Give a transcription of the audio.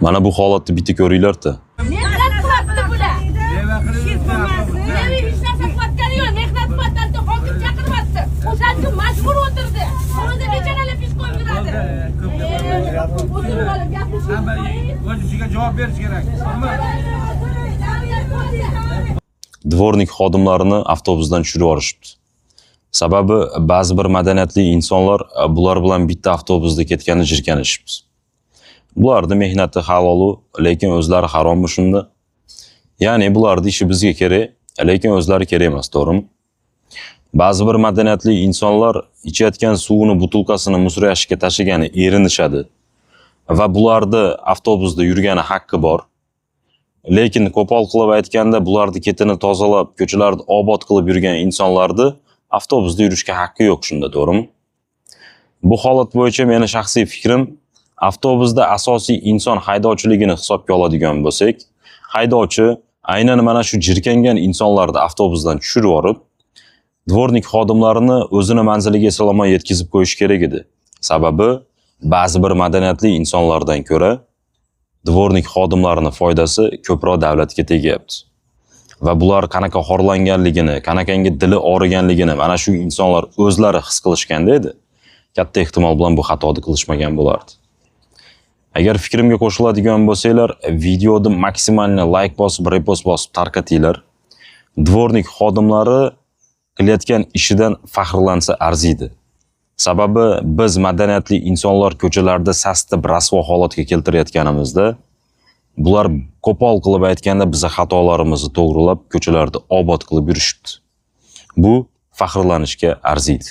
Mana bu holatni bitta ko'ringlar-da. Mehnat qilyapti bular. Hech narsa qilayotgani yo'q, mehnat qilyapti, hokim chaqiryapti. O'shaning uchun majbur o'tirdi. O'zi bechoralar пешком yuradi. O'tirib olib gapirishib. O'z ishiga javob berish kerak. Дворник xodimlarini avtobusdan tushirib yuborishibdi. Sababi ba'zi bir madaniyatli insonlar bular bilan bitta avtobusda ketgani jirkanishibdi. Bularni mehnati halolu, lekin o'zlari harommi shunda? Ya'ni bularni ishi bizga kerak, lekin o'zlari kerak emas, to'g'rimi? Ba'zi bir madaniyatli insonlar ichayotgan suvini butilkasini мусор yashikka tashlagani erinishadi va bularni avtobusda yurgani haqqi bor. Lekin qo'pol qilib aytganda, bularni ketini tozalab, ko'chalarni obod qilib yurgan insonlarni avtobusda yurishga haqqi yo'q shunda, to'g'rimi? Bu holat bo'yicha meni shaxsiy fikrim, avtobusda asosiy inson haydovchiligini hisobga oladigan bo'lsak, haydovchi aynan mana shu jirkangan insonlarni avtobusdan tushirib yuborib, дворник xodimlarini o'zini manziliga eson-omon yetkazib qo'yish kerak edi. Sababi ba'zi bir madaniyatli insonlardan ko'ra дворник xodimlarini foydasi ko'proq davlatga tegyapti. Va bular qanaqa xorlanganligini, qanaqangi dili og'riganligini mana shu insonlar o'zlari his qilishganda edi, katta ehtimol bilan bu xatoni qilishmagan bo'lardi. Agar fikrimga qo'shiladigan bo'lsanglar, videoni максимально layk bosib, repost bosib tarqatinglar. Дворник xodimlari qilayotgan ishidan faxrlansa arziydi. Sababi biz madaniyatli insonlar ko'chalarda sasitib, rasvo holatga keltirayotganimizda, bular qo'pol qilib aytganda biza xatolarimizni to'g'rilab, ko'chalarda obod qilib yurishibdi. Bu faxrlanishga arziydi.